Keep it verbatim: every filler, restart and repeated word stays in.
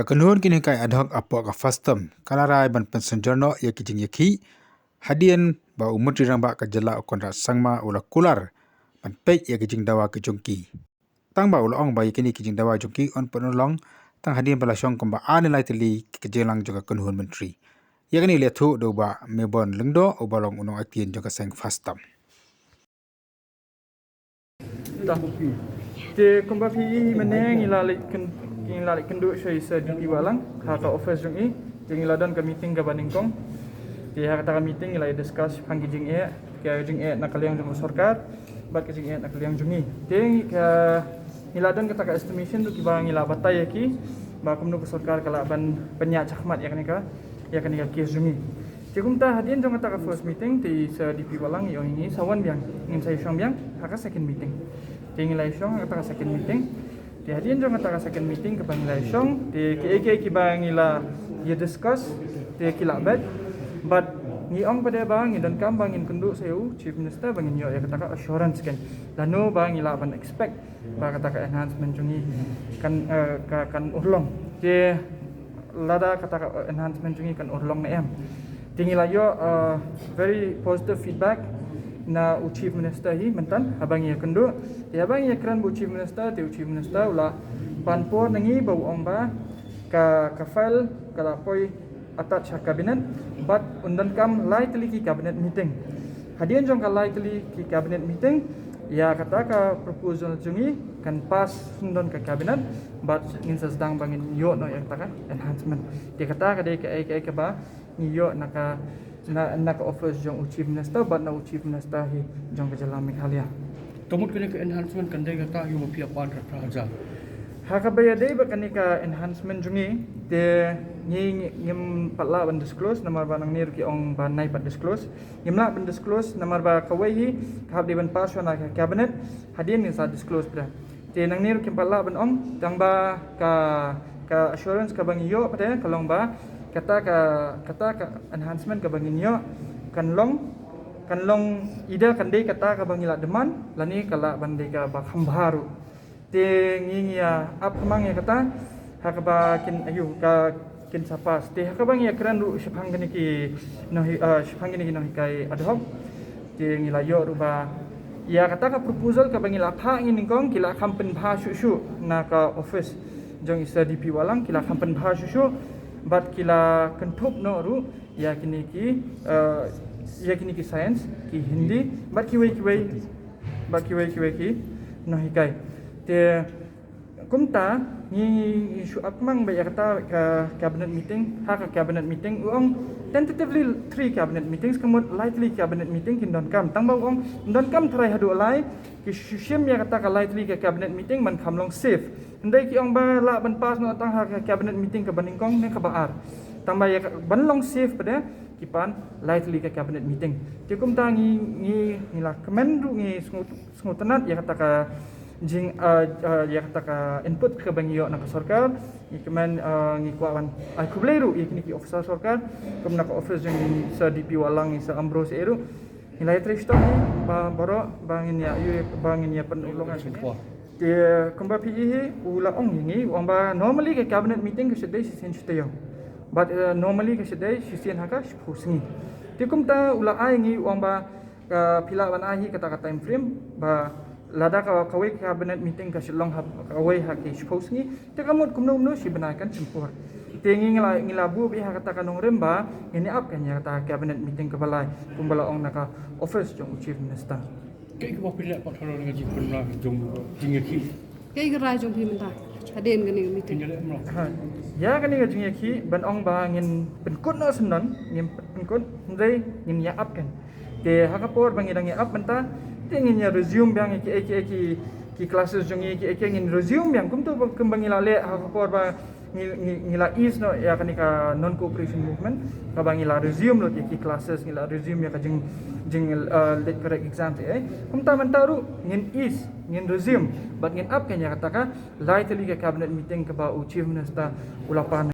Ka kynhun ki nonghikai ad hoc hapoh ka FASTOM ka la rai ban pynsynjor noh ïa ki jingïakhih hadien ba u Myntri Rangbah ka jylla u Conrad Sangma u la kular ban peit ïa ki jingdawa ki jong ki. Tang ba u la ong ba ïa kine ki jingdawa jong ki yn pynurlong tang hadien ba la shong kumba ar ne lai tylli ki jinglong jong ka kynhun myntri. Ïa kane la ïathuh da u Bah Mebon Lyngdoh uba long u nongaktien jong ka seng FASTOM. Te kumba phi i mynne ngi la leit kyn-, ngi la leit kynduh sha i Sir D P Wahlang ha ka office jong i. Te ngi la don ka meeting kaba nyngkong. Te ha kata ka meeting ngi la discuss shaphang ki jingeh, ki jingeh na ka liang jong ka sorkar bad ki jingeh na ka liang jong ngi. Te ngi ka, ngi la don kata ka estimation ruh kiba ngi la batai ïa ki ba kumno ka sorkar ka lah ban pynïaid shakhmat ïa kane ka, ïa kane ka case jong ngi. Te kumta hadien jong kata ka first meeting te i Sir D P Wahlang i ong ïa ngi sa wan biang, ngin sa ïashong biang ha ka second meeting. Te ngi la ïashong ha kata ka second meeting. Te hadien jong kata ka second meeting kaba ngi la ïashong te kiei kiei kiba ngi la ïa discuss te ki la beit. Bad ngi ong pat de ba ngi donkam ba ngin kynduh sha u Chief Minister ba ngin ïoh ïa kata ka assurance kan lano ba ngi lah ban expect ba kata ka enhancement jong ngi kan, eh, ka, kan urlong. Te lada kata ka enhancement jong ngi kan urlong ne em. Te ngi la ïoh, eh, very positive feedback na u Chief Minister hi mynta haba ngi ïakynduh. Te haba ngi ïakren bad u Chief Minister, te u Chief Minister u la pan por na ngi ba u ong ba ka, ka file ka la poi attach ha cabinet bad un donkam lai tylli ki cabinet meeting. Hadien jong ka lai tylli ki cabinet meeting ïa kata ka proposal jong ngi kan pass sngewdon ka cabinet bad ngin sa sdang ba ngin ïoh noh ïa kata ka enhancement. Te kata ka dei kaei kaei kaba ngi ïoh na ka, na, na ka office jong u Chief Minister bad na u Chief Minister hi jong ka jylla Meghalaya. Ka mut kane ka enhancement kan dei kata hi ba phi ïa pan ka phra hajar. Ha kaba ïadei bad kane ka enhancement jong ngi te ngi, ngi, ngim pat lah ban disclose namar ba nangne ruh ki ong ba nai pat disclose. Ngim lah ban disclose namar ba kawei hi ka hap dei ban pass na ka cabinet hadien ngin sa disclose pat. Te nangne ruh kim pat lah ban ong tang ba ka, ka assurance kaba ngi ïoh pat ka long ba kata ka, kata ka enhancement kaba ngin ïoh kan long, kan long either kan dei kata kaba ngi la demand lane ka lah ban dei kaba kham bha ruh. Te ngi, ngi ïa ap khmang ïa kata ha kaba kin, ayu, ka kin sa pass. Te ha kaba ngi ïakren ruh shaphang kine ki nonghi-, ah, shaphang kine ki nonghikai ad hoc. Te ngi la ïoh ruh ba ïa kata ka proposal kaba ngi la phah ngi nyngkong ki la kham pynbha shuh shuh na ka office jong i Sir D P Wahlang, ki la kham pynbha shuh shuh bad ki la kynthup noh ruh ïa kine ki, ah, ïa kine ki science, ki Hindi bad kiwei kiwei, bad kiwei kiwei ki nonghikai. Te kumta ngi, ngi shu ap khmang ba ïa kata ka cabinet meeting, ha ka cabinet meeting u ong tentatively three cabinet meetings, ka mut lai tylli cabinet meeting kin donkam. Tang ba u ong donkam tharai haduh lai, ki shu shim ïa kata ka lai tylli ka cabinet meeting ban kham long safe. Hynrei ki ong ba lah ban pass noh tang ha ka cabinet meeting kaba nyngkong ne kaba ar. Tang ba ïa ka ban long safe pat ki pan lai tylli ka cabinet meeting. Te kumta ngi, ngi, ngi la kmen ruh ngi sngewtynnat ïa kata ka jing, ah, ah, ïa kata ka input kaba ngi ïoh na ka sorkar. Ngi kmen, ah, ngi kwah ban ai khublei ruh ïa kine ki officer sorkar kum na ka office jong i Sir D P Wahlang, i Sir Ambrose ruh. Ngi la ïatrei shitom ba baroh ba ngin ïa, ïa, ba ngin ïa pynurlong. Te kumba phi i hi u la ong ïa ngi u ong ba normally ka cabinet meeting ka shu dei shisien shi taïew. But, eh, normally ka shu dei shisien ha ka shiphew sngi. Te kumta u la ai ngi u ong ba ka phi lah ban ai hi kata ka time frame ba lada ka, kawei ka cabinet meeting ka shu long ha kawei ha ki shiphew sngi. Te ka mut kumno kumno shi bnai kan shim por. Te ngi, ngi la, ngi la buh beit ha kata ka nongrim ba ngin ïa ap kan ïa kata ka cabinet meeting kaba lai kumba la ong na ka office jong u Chief Minister. Kaei kaba phi leh pat halor ka jingpynbna jong jingïakhih? Kaei ka rai jong phi mynta hadien kane ka meeting? Phi leh mlo? Ha. Ïa kane ka jingïakhih ban ong ba ngin pynkut noh sngewdon, ngin pynkut, hynrei ngin ïa ap kan. Te ha ka por ba ngi dang ïa ap mynta te ngin ïa resume biang ïa ki, ïa ki, ïa ki, ki classes jong ngi, ïa ki, ïa ki ngin resume biang kumto ba, kumba ngi la leh ha ka por ba ngi, ngi, ngi la ease noh ïa kane ka non cooperation movement, kaba ngi la resume lut ïa ki classes, ngi la resume ïa ka jing, jing, eh, leit correct exams, eh. Kumta mynta ruh ngin ease, ngin resume bad ngin ap kan ïa kata ka lai tylli ka cabinet meeting kaba u Chief Minister u la pan